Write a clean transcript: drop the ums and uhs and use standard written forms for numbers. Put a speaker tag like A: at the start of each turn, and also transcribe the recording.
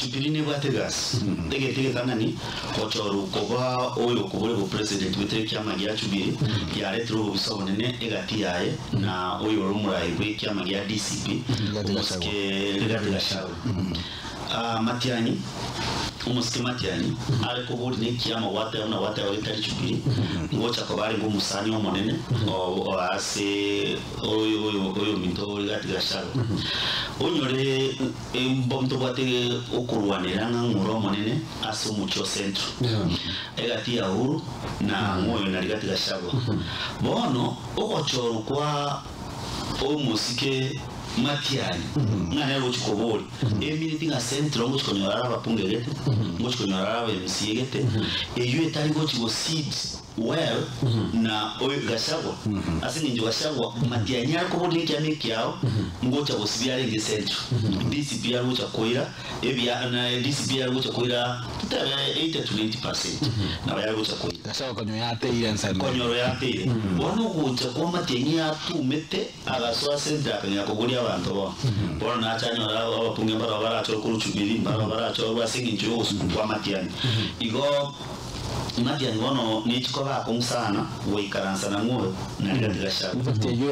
A: Jubilee nebwate egasi egento egetang'ani gochorwa koba oyo okobore bopresident goetera ekiama gia Jubilee yaretire obobisa obonene egati yaye na oyo ore omorai bwe ekiama gia DCP
B: Rigathi Gachagua.
A: omosike Rigathi Gachagua. Matiang'i omosike Matiang'i are koboria na ekiama gwateba buna gwateba getari Jubilee ngocha koba arenge omosani omonene o ase oyo oyo oyominto Rigathi Gachagua. Onyore Ntobwate okorwanera ng'a ng'ore omonene ase omochie o Central, egati ya Uhuru na ng'oyo na Rigathi Gachagua. Bono ogochorwa kwa omosike Matiang'i ng'a nere ogochia koboria, emineti ng'a Central ngochia konyora are abapunga egete, ngochia konyora are aba MCA egete, eyio etari gochia go seed well na oyo Gachagua ase eng'encho Gachagua Matiang'i are koboria ekiama ekiao ngocha gosibia arenge central DCP are gocha koira ebia na DCP are gocha koira totebe 80 to 90% nabo yare gocha koira.
B: Gachagua konyora yateire ensemo.
A: Konyora yateire. Bono ogocha kwa Matiang'i atumete agasoa central akang'ea koboria abanto bono. Bono nache anyore abapunge mbarabwo barachore korwa Jubilee mbarabwo barachorwe ase eng'encho yogosukwa kwa Matiang'i. Igo. Matiang'i bono ne chikoba akong'u sana goikaransa na ng'oyo na Rigathi Gachagua.